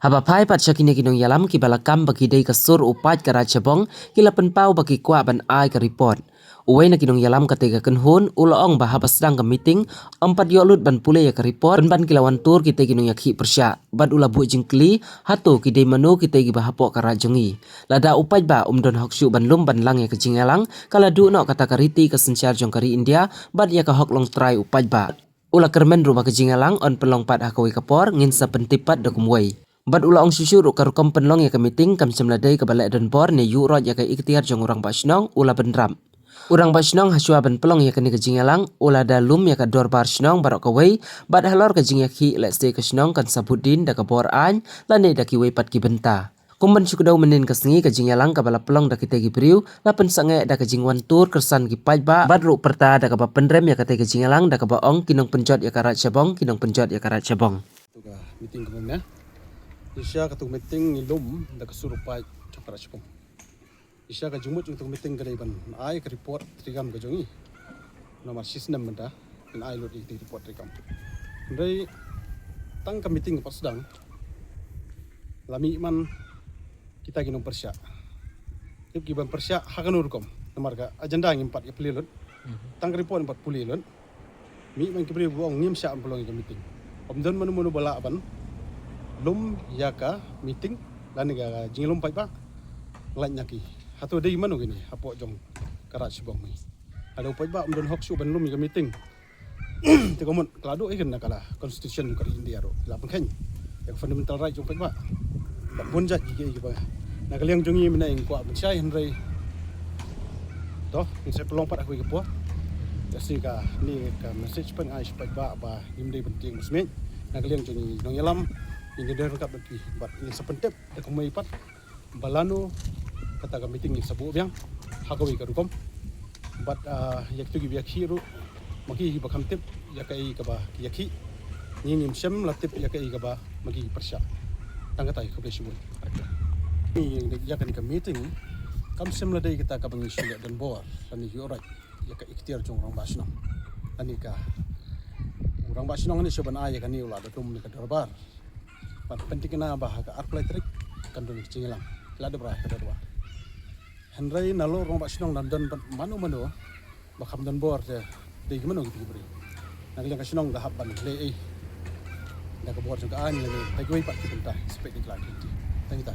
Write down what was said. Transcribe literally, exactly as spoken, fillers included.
Haba phai pat sha kine ki nongïalam kiba la kam ba ki dei ka sur u paid ka Raid Shabong, ki la pynpaw ba ki kwah ban ai ka report. Uwei na ki nongïalam katei ka kynhun u la ong ba haba sdang ka meeting, ym pat ïoh lut ban pule ïa ka report, pynban ki la wan tur kitei ki nongïakhih pyrshah. Bad u la buh jingkylli, hato ki dei mano kitei kiba hapoh ka raid jong ngi. Lada u paidbah um don hok shuh ban lum ban lang ïa ka jingïalang, ka la duh noh kata ka riti ka synshar jong ka ri India, bad ïa ka hok longtrai u paidbah. U la kyrmen ruh ba ka jingïalang yn pynlong pat ha kawei ka por, ngin sa pyntip pat da kumwei. Bad u la ong shuh shuh ruh ka rukom pynlong ïa ka meeting kam shym la dei kaba leh donbor ne ïuh roit ïa ka iktiar jong u rangbah shnong, u la bynrap. U rangbah shnong hashwa ban pynlong ïa kane ka jingïalang, u la da lum ïa ka dorbar shnong baroh kawei, bad halor ka jingïakhih lehse ka shnong kan sa bud dien da ka bor aiñ, lane da kiwei pat ki bynta. Kum ban shu kdew mynnin ka sngi, ka jingïalang kaba la pynlong da kitei ki briew la pynsangeh da ka jingwan tur kyrsan ki paidbah, bad ruh pyrta da kaba pynrem ïa katei ka jingïalang da kaba ong ki nongpynjot ïa ka Raid Shabong, ki nongpynjot ïa ka Raid Shabong. Tu ka meeting ka mynne. Isha katu ka meeting ngi lum da ka sur u paid jong ka Raid Shabong. Isha ka jingmut jong katu ka meeting ka dei ban ai ka report treikam ka jong ngi. Namar shisnem mynta yn ai lut ïa kata ka report treikam. Hynrei tang ka meeting ka pat sdang, la mih man kita ki nongpyrshah. Tip ki ban pyrshah ha kano rukom. Namar ka agenda ngim pat ïa pule lut. Tang ka report ngim pat pule lut. Mih man ki briew ba ong ngim shah ban pynlong ïa ka meeting. Ym don mano mano ba lah ban lum ïa ka meeting lane ka jingïalum paidbah. Lait na ki, hato dei mano kine hapoh jong ka Raid Shabong ngi. Lada u paidbah um don hok shuh ban lum ïa ka meeting, te ka mut ka la duh ïa ka, na ka la constitution ka ri India ruh la pynkheiñ ïa ka fundamental right jong u paidbah. Bad bun jait ki, ki, kiba na ka liang jong ngi mynne ngi kwah ban shai, hynrei to ngin sa pynlong pat ha kawei ka por. Ïa shi kane ka message pat ngan ai sha u paidbah ba ngim dei ban tieng ba smiej. Na ka liang jong ngi nongïalam, ngin ïa don ryngkat bad ki, bad ngin sa pyntip da kumwei pat ba lano kata ka meeting ngin sa buh biang ha kawei ka rukom. Bad, ah, ïa kito kiba ïakhih ruh, ma ki kiba kham tip ïa kaei kaba ki ïakhih, ngi ngim shym la tip ïa kaei kaba ma ki ki pyrshah. Tang kata, khublei shibun. Ïa kane ka meeting kam shym la dei kata kaba ngi shu leh donbor lane ïuh roit ïa ka iktiar jong u rangbah shnong. Lane ka, u rangbah shnong ne shu ban ai ïa kane, u la da lum ïa ka dorbar ban pynthikna ba ha ka arphew lai tarik kan don ka jingïalang. La dep rai ka dei ba. Hynrei nalor u rangbah shnong, nang don ban mano mano ba kham donbor, te dei ki mano kita ki briew. Na ka liang ka shnong ka hap ban leh ei da ka bor jong ka aiñ lane da kiwei pat ki bynta, respect da ki la ki. Tang kita.